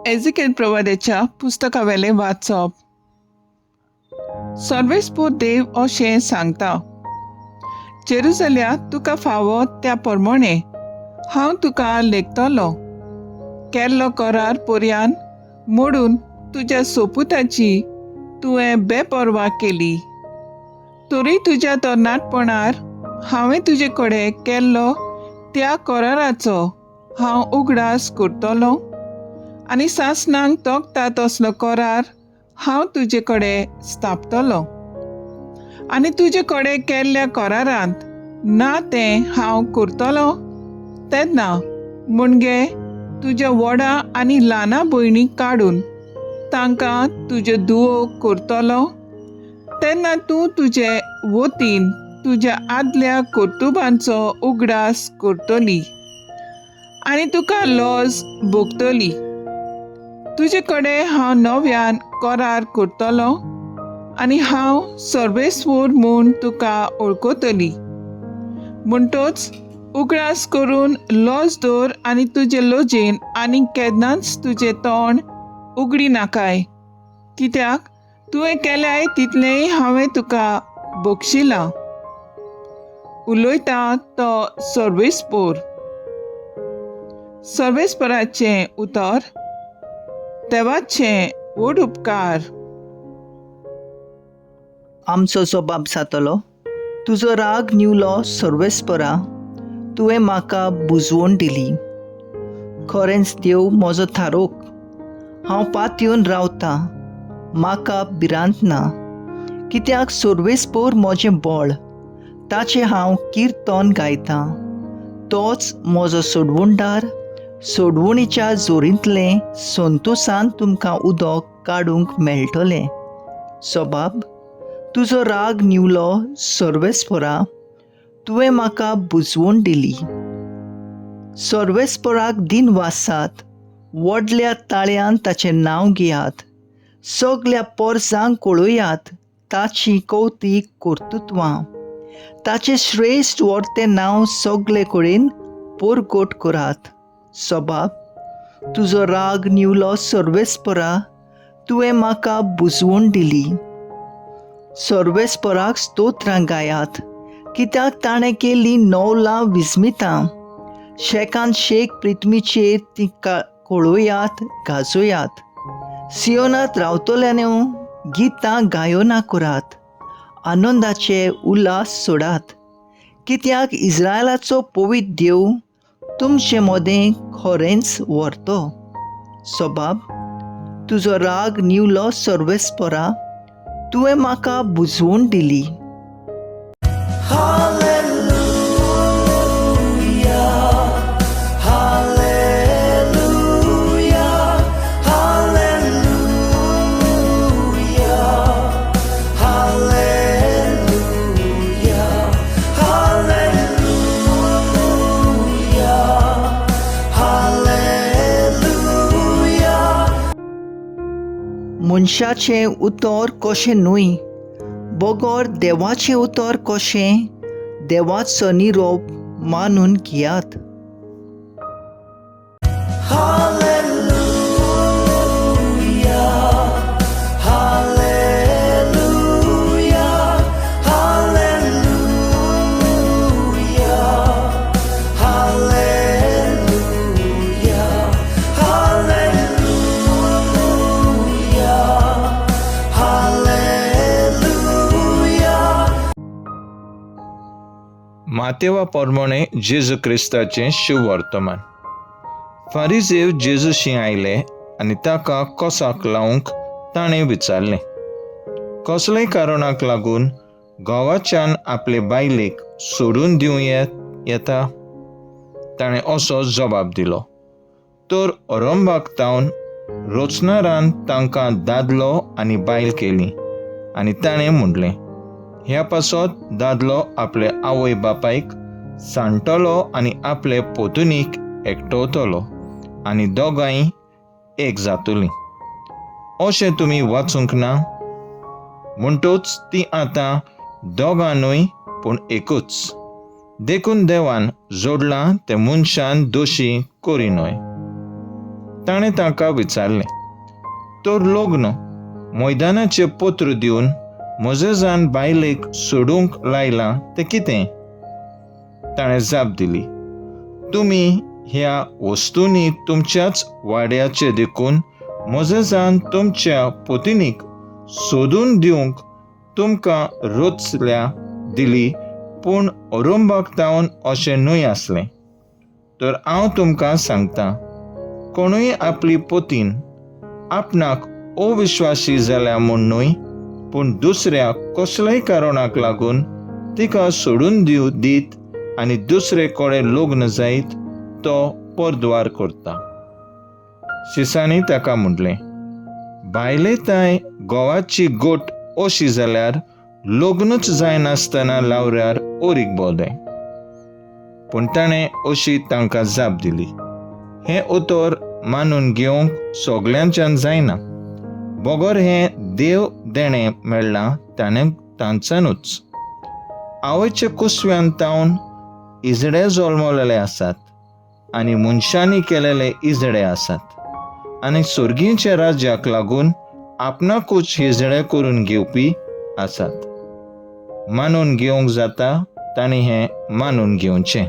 एझिकेल प्रवाद्याच्या पुस्तकावेलें वाचप. सर्वेस्पोर देव अशें सांगता, जेरुजल्या तुका फावो त्या प्रमाणे हांव तुका लेखतलो. केल्लो करार पर्यान मोडून तुज्या सोपुताची तुवें बेपर्वा केली. तरी तुज्या तरणाटपणार हांवें तुजे कडेन केल्लो त्या कराराचो हांव उगडास करतलो आनी सासणांक तोखता तसलो करार हांव तुजे कडेन स्थापतलो. आनी तुजे कडेन केल्ल्या करारांत ना तें हांव करतलो तेन्ना म्हणजे तुज्या व्हडा आनी ल्हाना भयणीक काडून तांकां तुज्यो धुवो करतलो. तेन्ना तूं तुजे वतीन तुज्या आदल्या कर्तुबांचो उगडास करतली आनी तुका लज भोगतली. तुजे कडेन हांव नव्यान करार करतलो आनी हांव सर्वेस्वर म्हूण तुका वळखतली. म्हणटच उगडास करून लज दवर आनी तुजे लजेन आनी केन्नाच तुजें तोंड उगडी नाकाय, कित्याक तुवें केल्याय तितलेंय हांवें तुका बक्षिलां. उलयता तो सर्वेस्पोर. सर्वेस्पराचें उतर. देवाचें व्हड उपकार. आमचो जबाब जातलो, तुजो राग न्युलो सर्वेस्परा, तुवें म्हाका बुजवण दिली. खरेंच देव म्हजो थारोक, हांव पातयेवन रावतां, म्हाका भिरांत ना. कित्याक सर्वेस्पोर म्हजें बळ, ताचें हांव किर्तन गायतां. तोच म्हजो सोडवणदार, सोडवणीच्या जोरींतलें संतोसान तुमकां उदक काडूंक मेळटलें. सबाब, तुजो राग न्युलो सर्वेस्परा, तुवें म्हाका बुजवण दिली. सर्वेस्पराक दिन वासात, व्हडल्या ताळ्यान ताचें नांव घेयात. सगल्या पोरसांक कळयात ताची कौतीक कर्तुत्वां. ताचें श्रेश्ठ व्हरतें नांव सगले कडेन परगट करात. सबाब, तुजो राग न्युलो सर्वेस्परा, तुवें म्हाका बुजवण दिली. सर्वेस्पराक स्तोत्रां गायात, कित्याक ताणें केल्लीं नवलां विस्मितां. शेकान शेक पृथ्वीचेर ती कळोयात, गाजोयात. सियोनात रावतल्यान गितां गायोना करात, आनंदाचे उल्हास सोडात. कित्याक इस्रायलाचो पवित्र देव तुमचे मदें खरेंच व्हरतो. सबाब, तुजो राग न्युलो सर्वेस्परा, तुवें म्हाका बुजवण दिली. मनशाचें उतर कशें न्हय, बगर देवाचें उतर कशें, देवाचो निरोप मानून घेयात. मातेवा प्रमाणे जेजू क्रिस्ताचें शुभवर्तमान. फारिजेव जेजूशी आयले आनी ताका कोसाक लावंक ताणें विचारलें, कसलेय कारणाक लागून घोवाच्यान आपले बायलेक सोडून दिवं येता? ताणें असो जबाब दिलो, तर अरंभाक तावन रचणारान तांकां दादलो आनी बायल केली. आनी ताणें म्हणलें, ह्या पासत दादलो आपले आवय बापायक सांडटलो आनी आपले पोतुनीक एकटवतलो आनी दोगांय एक जातलीं. अशें तुमी वाचूंक ना? म्हणटूच ती आतां दोगां न्हय पूण एकूच. देखून देवान जोडलां तें मनशान दोशी करी न्हय. ताणें तांकां विचारलें, तर लग्न मैदानाचें पत्र दिवन मोजेजान बायलेक सोडूंक लायलां तें कितें? ताणें जाप दिली, तुमी ह्या वस्तूंनी तुमच्याच वाड्याचे देखून मोजेजान तुमच्या पतिनीक सोदून दिवंक तुमकां रोचल्या दिली, पूण अरंबाक तावन अशें न्हय आसलें. तर हांव तुमकां सांगता, कोणूय आपली पतीन आपणाक अविश्वासी जाल्या म्हूण न्हय, पूण दुसऱ्या कसल्याय कारणाक लागून तिका सोडून दीत आनी दुसरे कडेन लग्न जायत तो परद्वार करता. शिसांनी ताका म्हणलें, बायले ताय घोवाची गोट अशी जाल्यार लग्नच जायनासतना लावऱ्यार ओरीक बोदें. पूण ताणें अशी तांकां जाप दिली, हें उतर मानून घेवंक सगल्यांच्यान जायना, बगर हें देव देणें मेळ्ळां ताणें तांच्यानूच. आवयचे कुसव्यान तावन इजडे जल्मलेले आसात आनी मनशांनी केलेले इजडे आसात, आनी सर्गीच्या राज्याक लागून आपणाकूच हिजडे करून घेवपी आसात. मानून घेवंक जाता तांणी हें मानून घेवचें.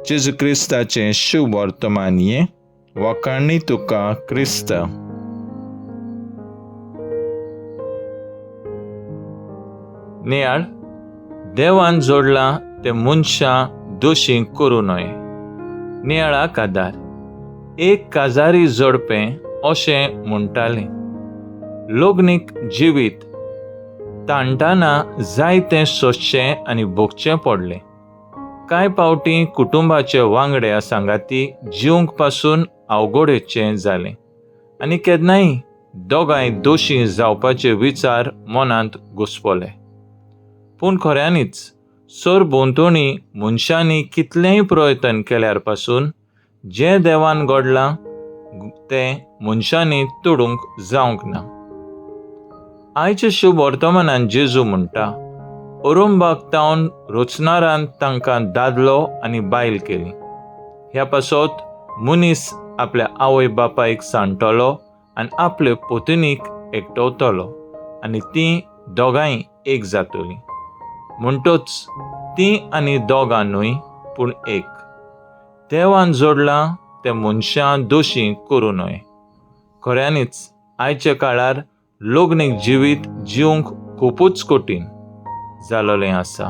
जेजू क्रिस्ताचें शुभ वर्तमान हें. वखाणी तुका क्रिस्ता. नियाळ, देवान जोडलां तें मनशां दोशी करूं नये. नियाळाक आदार. एक काजारी जोडपें अशें म्हणटालें, लग्नीक जिवीत ताणटाना जायतें सोंसचें आनी भोगचें पडलें. कांय पावटी कुटुंबाचे वांगड्या सांगाती जिवंक पासून अवघडेचें जालें आनी केन्नाय दोगांय दोशी जावपाचे विचार मनांत घुस्पले. पूण खऱ्यांनीच सरभोंवतणी मनशांनी कितलेंय प्रयत्न केल्यार पासून जें देवान घडलां तें मनशांनी तोडूंक जावंक ना. आयच्या शुभ वर्तमानान जेजू म्हणटा, अरंबाक तावन रचणारान तांकां दादलो आनी बायल केली. ह्या पासत मनीस आपल्या आवय बापायक सांडटलो आनी आपले पत्नीक एकटवतलो आनी तीं दोगांय एक जातलीं. म्हणटच तीं आनी दोगां न्हय, पूण एक. देवान जोडलां तें मनशां दोशी करूं नये. खऱ्यांनीच आयच्या काळार लग्नीक जिवीत जिवंक खुबूच कठीण जालोलें आसा.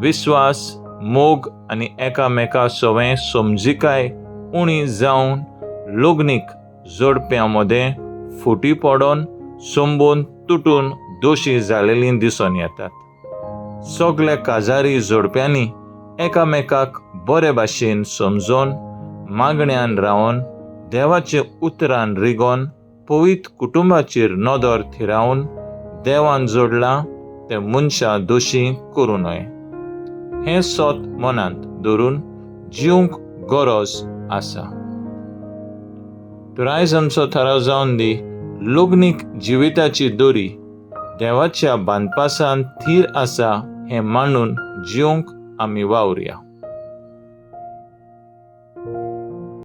विस्वास, मोग आनी एकामेका सवें समजिकाय उणी जावन लग्नीक जोडप्यां मदें फुटी पडोन संबंद तुटून दोशी जालेलीं दिसून येतात. सगल्या काजारी जोडप्यांनी एकामेकाक बरे भाशेन समजोन मागण्यान रावन देवाचे उतरान रिगोन पवित्र कुटुंबाचेर नदर थिरावन देवान जोडलां तें मनशां दोशी करूं नये. हें सत मनांत धरून जिवंक गरज आसा. तर आयज आमचो थाराव जावन दी, लग्नीक जिविताची दोरी देवाच्या बांदपासान थीर आसा हें मानून जिवंक आमी वावरया.